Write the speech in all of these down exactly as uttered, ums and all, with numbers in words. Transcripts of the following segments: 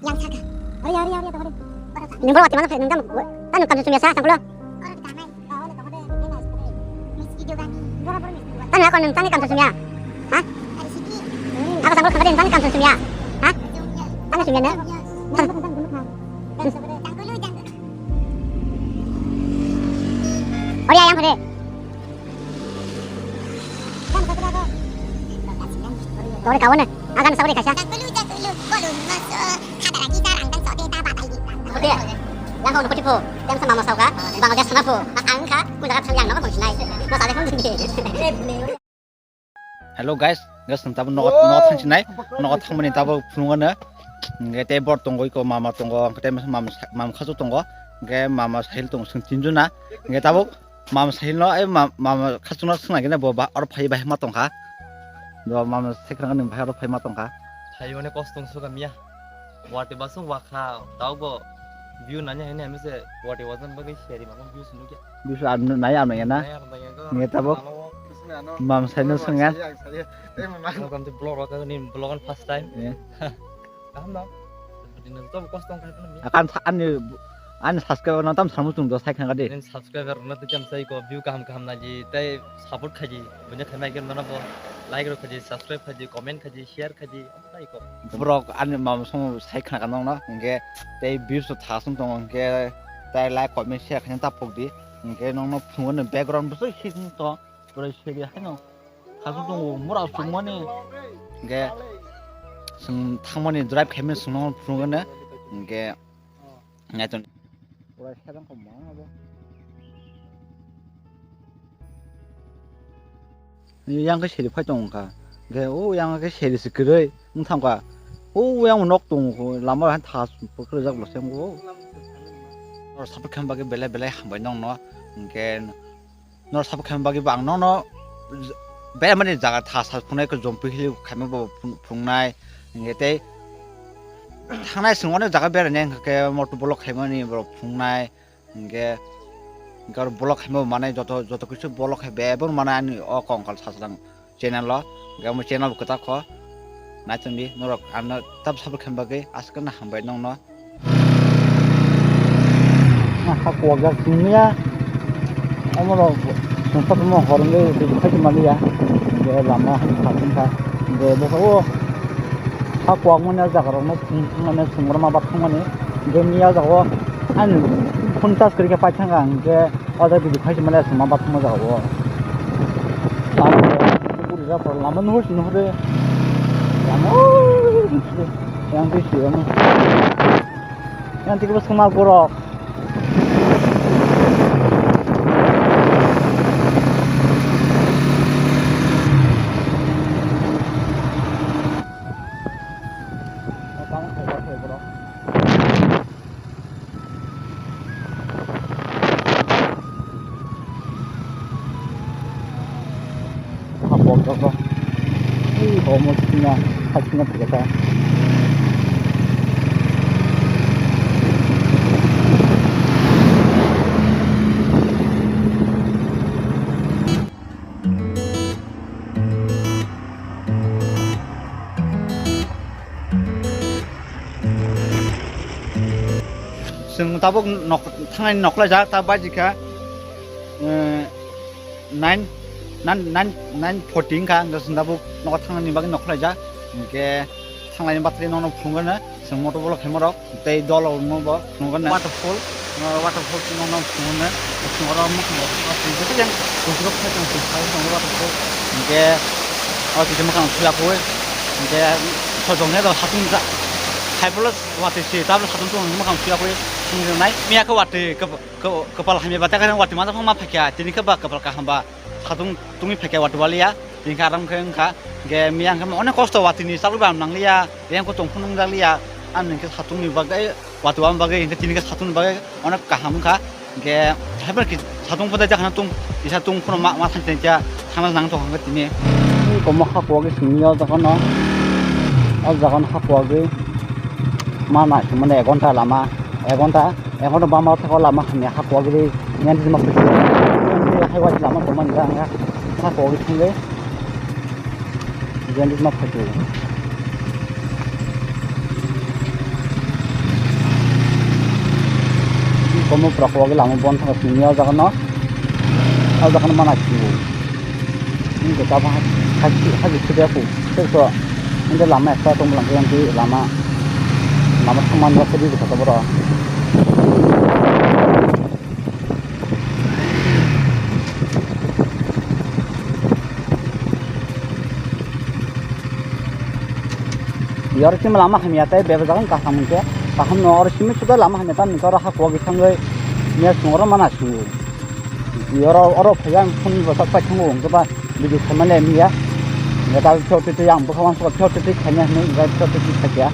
Yang saka. Ori, ori, ori, ori. Nung boro wati mana nung tam, tam nung kam sumya sa, sangkulo. Tam ya kon nung tani kam sumya. Ha? Apa sangkulo sama tani kam sumya. Ha? Tani sumya na. Ori yang hore. Tore kawan na, agan sabri kaisa. Oke, yang kau nukoti po, yang sama mama sauka, Bangladesh sana po, ang ka, kun jaga thang yang nama kau sinai, masa deh kau tinggi. Hello guys, guys, tabo nogo nogo thang sinai, nogo thang mani tabo phunung ano, nge te bor tongo iko mama tongo, nge te mama mama khasu tongo, nge mama sahil tongo, sing tinjuna, nge tabo Mama sahil no, eh, ma-, mama khasung no swngnai khe bo ba, oro phai bai ma tongkha. Bo mama sai khna ni bai oro phai ma tongkha. Phai mane kos tong suka miya. Wati basung wakha, tau bo view nanya hene hame se wati wajan bagwi share ma view sunu kya. View su anu nai anu ya na. Nai anu ya go. Nge tabo. Mama sahil no swnga. Welcome to vlog, welcome to vlog on first time. Kaham no? Bini joto kosto wngkha hwnwi. Akan sa-, ani, ani subscriber no tam samung chung do sai khangka de. Nini subscriber no tei tam sai ko view kaham kaham naidi tei support khaidi. Bunya khaimai khe nono bo like rok khaidi, subscribe khaidi, comment khaidi, share khaidi, omo nai ko. Borok ani mama somo sai khna ka nokno, hwnkhe tei views rok thasung tongo, hwnkhe tei like, comment, share khaina ta pokdi. Hwnkhe nokno phungo ni background bo soi sing to. Pura seri haino. Khasuk tongo, mura sungmani. Hingke, sung thangmani drive khaimani sungno phunukgwino. Hingke, naiton. Pura serang kho ma abo. Yang khe seri phai tongo kha. Hingke, o yang khe seri se kwrwi wng thangkha. O yang nok tongo kho, lama hai tha kwrwi jak bo se wng kho. Oro support khaima bagwi belai belai hambai nokno. Hingke, Nor support khaima bagwi bo ang nono j-, belai mani jaga tha sa phunai khe jompi hili khaima bo phun-, phunuknai. Hingke tei thangnai chwng onek jaga berainai hingke motor vlog khaimani borok phunuknai. Hingke, hingke oro vlog khaima bo manai joto, joto kisu vlog khai bebak manai ani o kongkal sachwlang. Channel o, hingke omo channel bo kwtal kho. Naitongdi, norok ano tab support khaima bagwi aswk no hambai nokno. Ha kuwak jak tongya. Omo rok songsa tongma hor wngwi twi bukhai tongma liya. Hingke lama hai kha tongkha. Hingke bwskango ha kuwak mani jaga rok no thung thung mani swngrwma ba thangmani. Hingke miya jaga o ani phone charge kwrwi khe paithangkha hingke. O jaga video khaisi male aswk ma bathang ma jaga o. Lama nuhur si nuhur de. Lama o nuhur de. Yang twi si yang. Yang twi kebo sema borok. Hapok jabo. Ei, homo sina, hasina pagata. Chwng tabuk nok-, thangnani noklaijak, ta bajikha, eh, nine, nine, nine, nine forty wngkha, hwnkhe chwng tabuk nogo thangnani bagwi noklaijak, hwnkhe thanglaini batwi nono phunukgwino. Chwng motor vlog khaima rok tei dol rok no bo phunukgwino. Waterfall, uh, waterfall chwng no phunukgwino. Chwng oro mukhang rok chwng joto yang kusurok phai tong chwng sai tong waterfall. Hingke o kisa mukhang suya koi. Hingke sojong ne do hatung ja. Hai polo watwi si tablo hatung tong mukhang suya koi. Chwng nai miya khe watwi kep-, kep-, kepal hamya bata khe watwi mata phang ma phakya. Tini khe ba kepal kaham ba hatung tungwi phakya watwi waliya. Tini khe aram khe wngkha. Hingke miya hingke onek kosto watwi ni chalok bai nangliya. Yang ko tong phunung jak liya, ang hingke satung ni bagwi, wati wam bagwi, hingke tini khe satung ni bagwi onek kaham wngkha. Hingke haiphano ki satung photo jak hana tung, kisa tung phano ma, ma thang tong kha, thangna nang tong kha tini. Ei komo ha kuwagwi simi o jaga no, o jaga no ha kuwagwi ma nai simi mane ek ghonta lama, ek ghonta, ek ghonta bama thaka lama hamya ha kuwagwi nyan tini ma kuwagwi, hai wati lama tongmani ja ang ha kuwagwi thangwi. Jandit ma phaikhe. Omo pura kok lama bon thangkha chini o jaga no. O jaga no mana chini. Ni je kabo ha ha ha ji khide ku. Te so. Inde lama ekta tong lang yang lama. Lama thangman rok khidi kha boro. Yor simi lama hamya tei bebak jaga kaham hwnkhe kaham no oro simi suda lama hamya tamo oro ha kok thangwi miya sung oro mana sungo. Oro oro phaiya ang phone bo sak pai thango hwnkhe ba video khaimani miya. Metal short twi ang bwkha uansukha short twi khaina hwnwi bai short twi khaikha.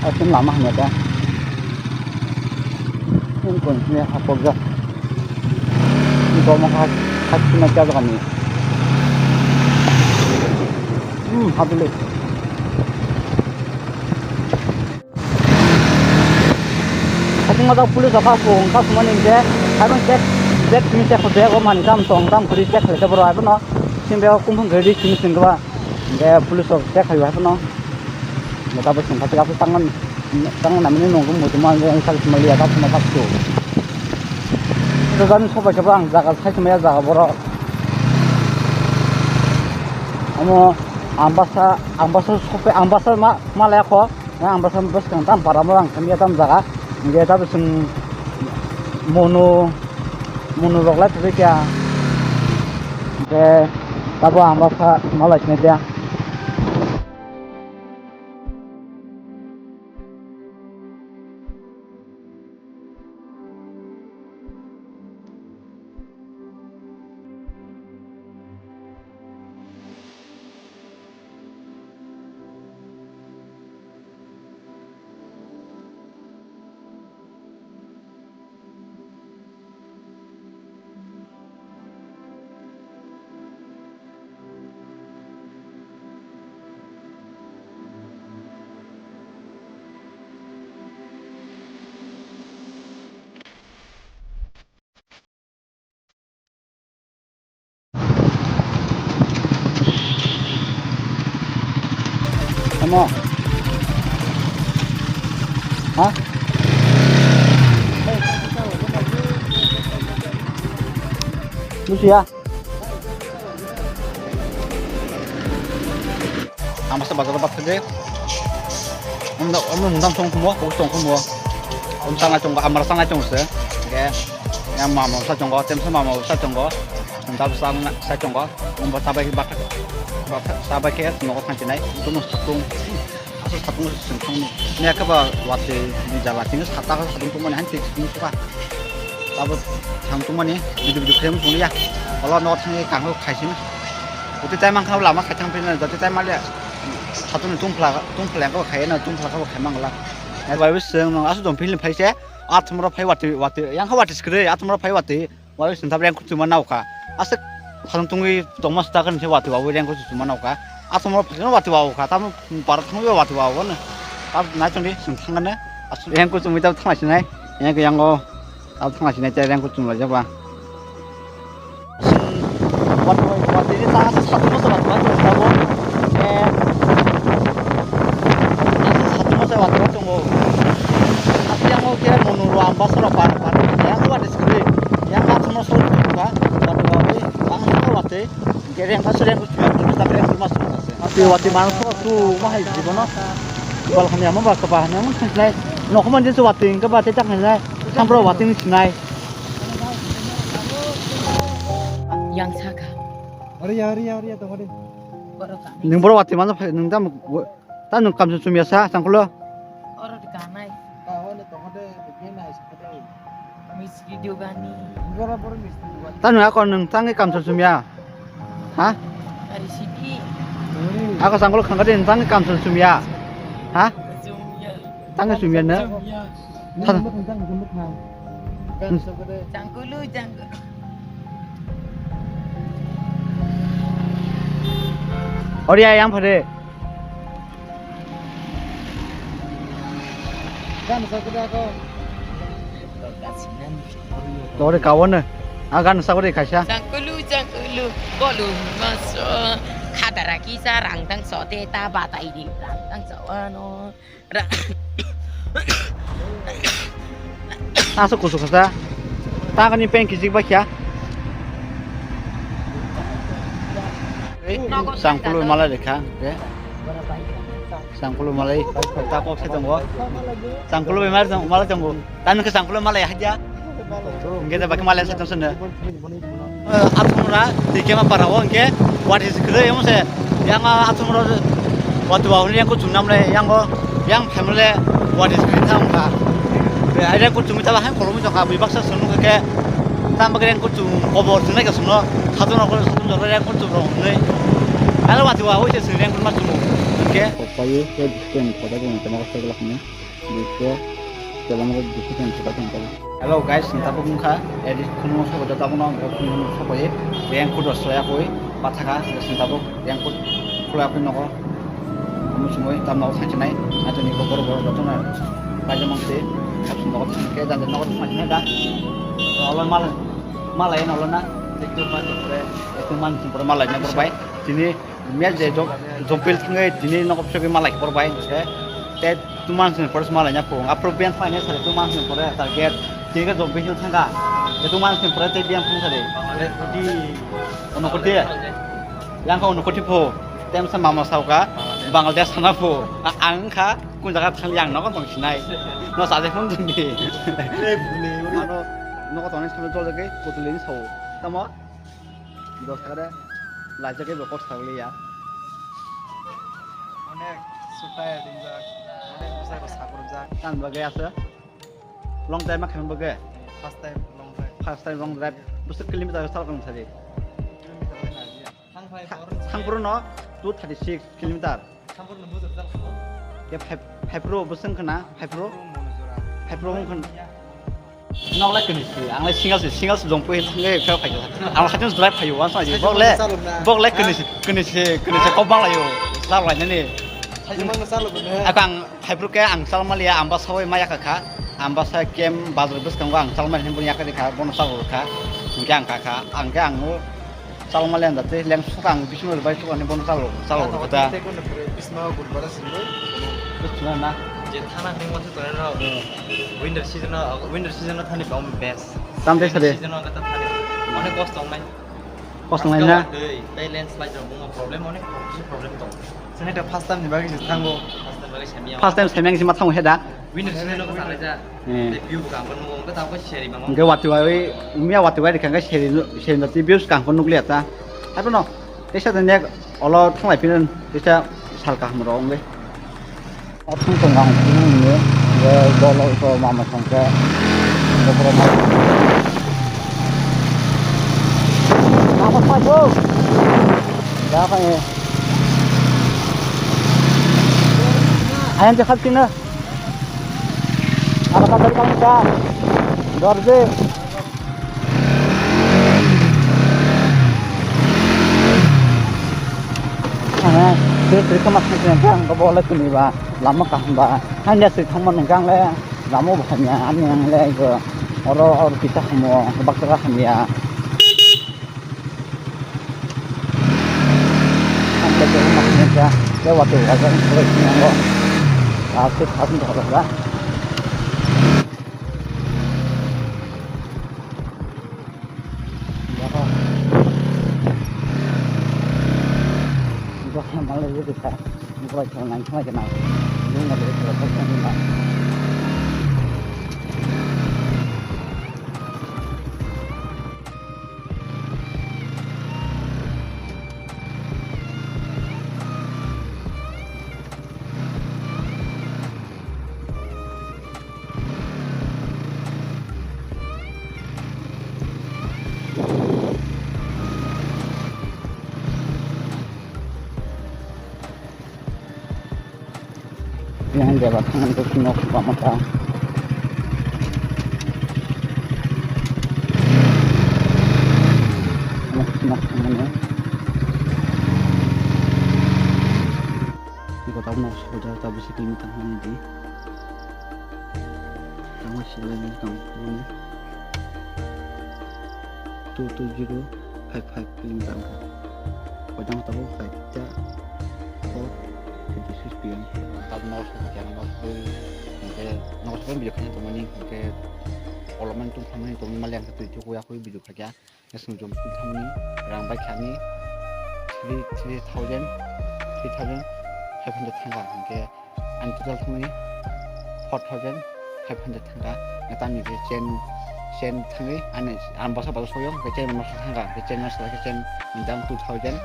Aswk lama hamya ta. Ang kon sini hapok jak. Ini kau mau khas khas sini kya jaga ni? Hmm, hapile. Aswk mata police apa ko engka semua ni je. Abang cek cek sini cek hotel ko man kam tong kam kuri cek hotel bro apa no? Sini beo kumpung gari sini sini ba. Ge police of cek hayu apa no? Meta bo sungkha tei aswk tangan tangan namani nongkhe muchungma ang sal sumali ya kasuma kasu. Jani sobai khe ang jaga sai sumaya jaga borok. Amo ambasa ambasa sopai ambasa ma malaya kho. Ambasa bwskang tam para mo ang kamiya tam jaga. Ge ta bising mono mono rok lai thubui kya. Ge tabo ambasa malai sini dia. Ano? Ha? Bujiya? Ang masa bazar bat khade. Om da om mungdam song kumo, kok song kumo. Om sangai song, amar sangai song se. Ge. Yang mama sa song go, tem sa mama sa song go. Om da sang sa song go. Om ba sabai bat. Bat sabai ke no kan chinai. Tuno satung. Aswk satung se sung thangni. Ni khe ba watwi ni jala tini sata khe satung tongmani han twi sung suka. Abo thang tongmani bidu bidu khe wng tongya. Olo no thangwi kangwi khaising. Uti tai mankha lama khai thang phina jati tai mali. Satung ni tungphla tungphla ko khai na tungphla ko khai mangla. Bai bai sung no aswk dong philin phai se. Athmoro phai watwi watwi yang kha watwi skre athmoro phai watwi. Wari sini tabra yang kuchuma nauka. Aswk khasang tungwi tongma sita kan se wati wawi yang kuchuma nauka. Aswk mo phakno wati wawi kha. Tamo para thangwi wati wawi no. Tab nai chongdi sung thangane. Aswk yang kuchumui tab thangna sinai. Yang yang go. Tab thangna sinai te yang kuchum la jaba. Wati wawi wati ni ta aswk satung mo wati wawi tabo. Eh. Aswk satung mo wati wawi tongo. Aswk yang go ke monuro ambasaro pan pan. Yang go wati Yang aswkno sori thangkha, wati wawi, ang hwnka wati, gereng ka sereng ka suyam tu kita bereng rumah semua. Wati wati manuk tu ma hai jibono. Bal khani ama ba kaba hani ama khanai. Nokho man jinsu wati hwnka ba te tak khanai. Sampro wati ni sinai. Yang saka. Ari ya ari ya ari ya tong ari. Borok kami. Nung boro wati mana phai nung tam Ta nwng kamchwng chumya sa changkulo. Oro de kanai. Miss video gani. Ta nwng ako nwng tangwi kamchwng chumya. Ha? Ari sidi. Ako changkulo khangkati nwng tangwi kamchwng chumya. Ha? Chumya. Tangwi chumya na? Chumya. Jangkulu, jangkulu. Ori ayang phade. Gan sa kuda ko. Tori kawan ne. Ah, gan sa ori kaisa. Jangkulu, jangkulu. Bolu maso. Khadara kisa rangtang sote ta batai di rangtang so ano. Ra- Aswk kusu kasa. Tangani peng kijik bai kya. Changpulu malai lekha. Changpulu malai. Ta kok se tongo. Changpulu bai malai tongo. Tani ke changpulu malai haja. Hingke da baki malai sa tong sene. Athumra, tike ma para o hingke, what is kre yong se, yang athumra, what wa huni yang kuchung nam le, yang o, yang family, what is kre tham ka. Ai yang kuchung ta ba hai kolom jong ka, bui baksa sunu ke, tam ba yang kuchung, kobor sunu ke sunu, satu na ko sunu jong yang kuchung rong ne. Ai wa tu wa hoi se sunu yang kun ma sunu. Hingke. Kopai, ya, disken, kopai, yang tama kopai, gelak ne. Dusho, tolong rok dusho ten sota ten tolong. Hello guys, ni tabuk wngkha, edit khunung sobo da tabuk no, khunung sobo ye, yang kudo soya koi, pathaka, ni tabuk, yang kut, khula koi nogo, amu sumoi, tam nogo thang chinai, atuni ko boro boro joto na, paja mangse, sab sum nogo thang ke, dan nogo thang chinai da, olo mal, mal ayen olo na, ektu man sum pore, ektu man sum pore mal ayen pore bai, tini, Miya je jom-, jompil thangwi tini nokop sogwi malai khe borbai, te, te two months ni pore se malai nya phung. Aphuru biyan thangwi sari two months ni pore target. Tini khe jompil thangkha. Te two months ni pore te biyan thang sari. Bangladesh ni. Ono koti. Yang kha ono koti pho. Tem sa mama sauka. Bangladesh. Bangladesh sana pho. A-, ang kha kun jaga thang yang nokon tong sinai. No sa je phone dini. Ano nokon tong ni samne jol jagwi kotulini sao. Tamo? Dos taka de laijak ebo kok sagli ya. Onek sutai ringjak, onek bwsai rok sakrumjak. Tam bagwi asa long drive ma khaimani bagwi? First time long drive. First time long drive. Bwswk kilometer sal kong sadi? Kilometer lai na ya. Thang phai bor. Thang phuru no two thirty six kilometer. Ke five, five pro bwswng khna, five pro? Five pro wng khna. Nok le kini si, ang le single si, single si jong pui thang le kha phai. Ang le khatung drive phai, wan sa ji. Bok le, bok le kini si, kini si, kini si kok bang layo. Sal lai nani. Akang five pro ke ang sal maliya, ang ba sawi maya kha kha. Ang ba sa kem bazar bwskango ang sal mali hin bun ya kha kha, bono sal kha. Ang ke ang kha kha, ang ke ang Chalok malian da tei leng sukang bisingo bai sukang ni bono chalok chalok kota. Tei kono bisma gulbara sini. Bisma na. Je thana hwnwi masa tongnai rok. Winter season o, winter season o thani bang best. Tam tei sade. Season o kata thani. Onek kosto wngnai. Kosto wngnai na. Tei landslide rok buma problem, onek problem tong. Sini ta first time ni bagwi se thango. First time bagwi samya. First time samya si ma thango heda. Winner sini no kasar aja. Eh. Te view buka angkon nungo, angkon tangkon seri bango. Angkon wati wai, umia wati wai rikha angkon seri, seri no ti views kangkon nukliya ta. Abo no, tesa de nek olo thanglai phin, tesa sal kaham ro ongbe. Othung tong ang phung ni, ye dolo so mama songke. Bokro ma. Mama songke. Da kha ye. Ayam cakap sini. Apa kata kamu cak? Dorje. Ane, sir sir kama sini sini ang kabo le kuni ba, lama kaham ba. Hanya sir kama nengkang le, lama bukannya ani ang le ke. Oro oro kita kamu, baksa kaham ya. Ang kaya ko mas niya kaya, kaya wati wajak ang kulay niya ko. Asik asik ko ba. Yako. Yako na malay yedi ka. Yako na malay yedi ka. Yako na malay yedi ka. Yang deba thangani khe nok bama ta. Nok thangani. Iko tabno soja tabu sikini tangmani di. Tangma silai ni tang. Two two zero five five kilometer wngkha. Koitang tabuk kaisa four fifty six P M. Tabuk nogo sokha khe ang nogo sogwi hwnkhe nogo Bo video khaina tongmani hwnkhe kolomani tong thamani tongmani mali ang twi twi kuya khui video khaikha. Nasung jom twi thamani rang bai khani three, three thousand, three thousand five hundred thangkha hwnkhe ang total thangmani four thousand five hundred thangkha. Tamni khe chain, chain thangwi ani ang basa basa soyo hwnkhe chain masa thangkha, hwnkhe chain masa khe chain ni dam two thousand,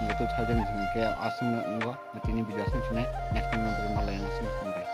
hwnkhe two thousand hwnkhe aswkno nukgo. Tini video aswk sinai, next time no malai ang aswk hwnkhe.